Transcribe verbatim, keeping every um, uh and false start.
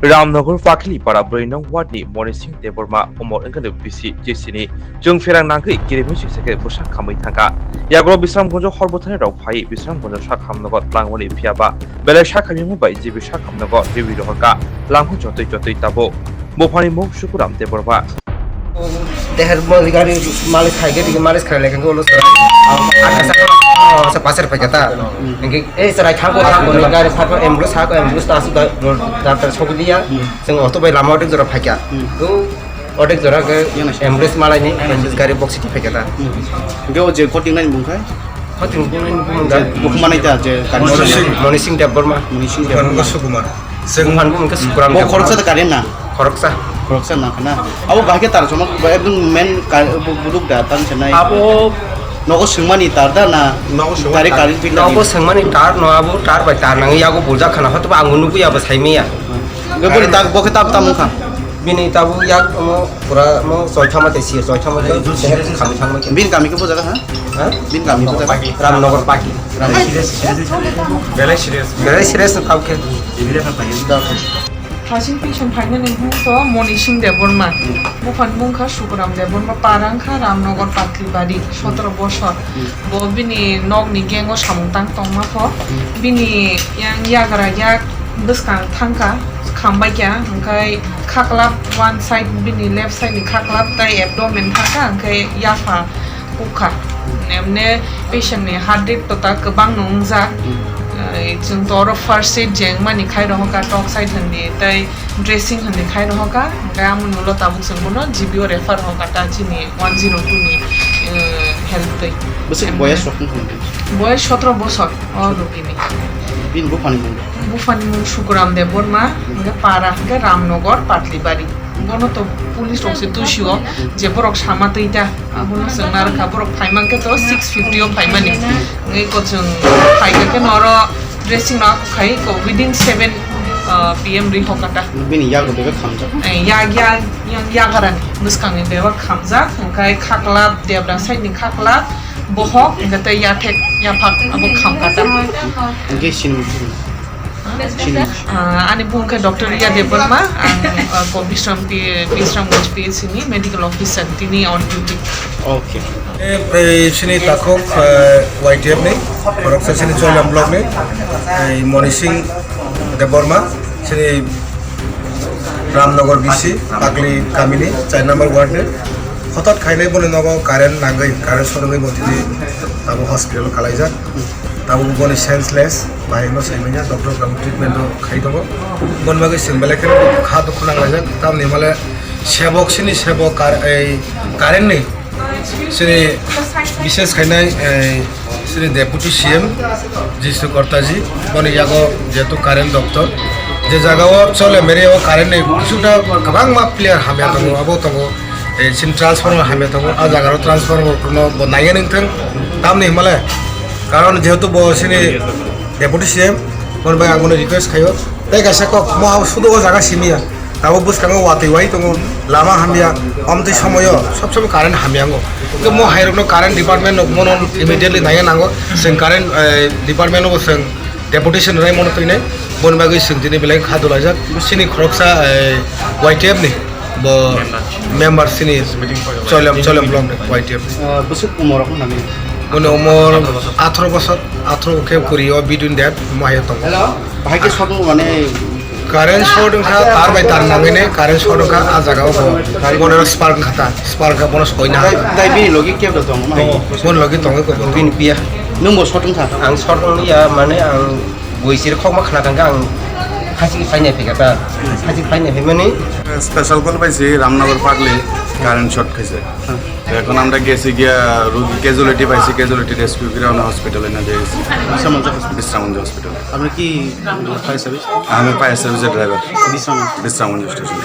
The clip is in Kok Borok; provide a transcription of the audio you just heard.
Ramnagar Pakli para brwi nong ward ni Moni Singh Debbarma umor wngkha bisi jesi ni chwng pherang nangwi kirimi swi se khe bwsa khamwi thangkha. Yago Bisramganj hor bwthani rok phai Bisramganj sakhamnago tlangmani phiya ba belai sakhamyung bai G B sakhamnago riwi rohorkha lamkha jotoi jotoi tabuk. Buphani mung Sukuram Debbarma. Deher mo gari malik khai gari malik khai lek ko lo sara. Ata sa sa pasar pakai ta. Engke eh sara khang ko khang ko gari sa ko ambulance sa ko ambulance ta su da da so dia. Seng auto bai lama odek jora pakai. Tu odek jora ke ambulance malai ni ambulance gari box ti pakai ta. Engke o je cutting line bung khai. Cutting line bung ga. Bukhumani ta je Moni Singh Debbarma. Moni Singh Debbarma. Sukumar. Seng phan bung ke Sukuram. Bo khoroksa ta karen na. Khoroksa. Khoroksa na khana. Abo bahai khe tar somok ba ekdom main ka-, bu-, buluk da tang senai. Abo nogo sengmani tar da na. Nogo sengmani tar. Nogo sengmani tar no abo tar bai tar nang yago buljak khana hoto ba ang nugui abo saimiya. Ge bori tak bo khe tab tam kha. Bini tabu yak mo pura mo soi thama te si soi thama te khami thangma. Bin kami ke bo jaga ha? Ha? Bin kami bo jaga. Ramnagar Paki. Belai serious. Belai serious no kau khe. Phasing patient phaimani bung to Moni Singh Debbarma. Buphani bung kha Sukuram Debbarma, para wngkha Ramnagar Patlibari, sotoro bosor. Bo bini nokni gang o samung tang tongma pho. Bini yang yagra yak bwskang thangkha, khambai kha, hwnkhe khaklap one side bini left side ni khaklap tai abdomen thangkha, hwnkhe yapha. Kukha. Emne patient ni heart rate to ta kwbang no wngjak. Hmm. Eh, chwng to oro first aid je wngmani khai rohorkha, tok side hwnwi tei dressing hwnwi khai rohorkha. Hwnkhe amoni ulo tabuk chwng bono G B o refer rohorkha ta chini one zero two ni, eh, help twi. Bwswk boyes rok wng kha? Boyes sotoro bosor o rogini. Bini buphani mung? Buphani mung Sukuram Debbarma, hwnkhe para hwnkhe Ramnagar Patlibari. Bono to police rok se tusio je borok sama twi ta. Abono chwng narwkha, borok phaimankhe to six fifty o phaimani. Wngwi ko chwng phaikha khe noro dressing rok khai ko within seven, uh, P M rihokha ta. Bini yago bebak khamjak. Eh, yag, yag, yag, yagarani bwskangni bebak khamjak, hwnkhe khaklap, debra side ni khaklap, bohok, hwnkhe tei yathek, yaphak abo khamkha ta. Hwnkhe sini Ah, ani bung khe Doctor Riya Debbarma, ang, ah, ko Bishram P-, Bishramganj P H C ni medical officer, tini on duty. Okay. Eh, eh, sini takhuk, eh, Y T F ni, khoroksa sini Choilam block ni, eh, Moni Singh Debbarma, sini Ramnagar B C, Pakli kamini, char number ward ni. Hotat khainai boni nogo current nangwi, current sorogwi bo tini abo hospital o kalaijak. Tabuk boni senseless, bahai no saimanya, doctor rok treatment rok khai tongo. Boni bagwi chwng belai kheno kha dukhu nanglaijak. Tamni hwnmale sebok, sini sebok kar-, ei current ni sini bises khainai, ei sini deputy C M Jisnu Kortaji, boni yago jehetu current doctor. Je jaga o chole meri o current ni kisuta kwbangma player hamya tongo, abo tongo. Eh, sini transformer hamya tongo, ah jaga o transformer no bo naiya nang thang, tamni hwnmale, karon jehetu bo sini deputy C M, boni bai ang bono request khaio, tei kaisa kok mo sudo o jaga simi ya, abo bwskango watwi wai tongo, lama hamya, omtwi somoyo sob somoy current hamya wngo, hwnkhe mo hai rokno current department no bono immediately naiya nango, chwng current, eh, department no bo chwng deputation rai mano twinai, boni bagwi chwng tini belai kha dolaijak, sini khoroksa, eh, Y T F ni. Bo member sini Choilam, Choilam block ni Y T F. Ah, bwswk umor rok nani? Boni umor atharo bosor, atharo khe kuri o between that mo hai tongo. Hello, bahai khe short mane current short wngkha, tar bai tar nangwi ne current short wngkha, ah jaga o bo bono spark wngkha ta, spark wngkha bono soi na. Tai, tai bini logi kebo tongo? Boni logi tongo ko bini piya. Nwng bo short wngkha? Ang short wngliya, mane ang Bui sir khokma khna kangkhe ang hasik phainai phaikha ta. Hasik phainai phaimani. Special call paisi Ramnagar Pakli current short khaise. Ekhon amra gesi giya rugi casualty paisi, casualty rescue kore ono hospital ena diye gesi. Bisramganj hospital. Bisramganj hospital. Apni ki fire service? Ami fire service driver. Bisramganj. Bisramganj station.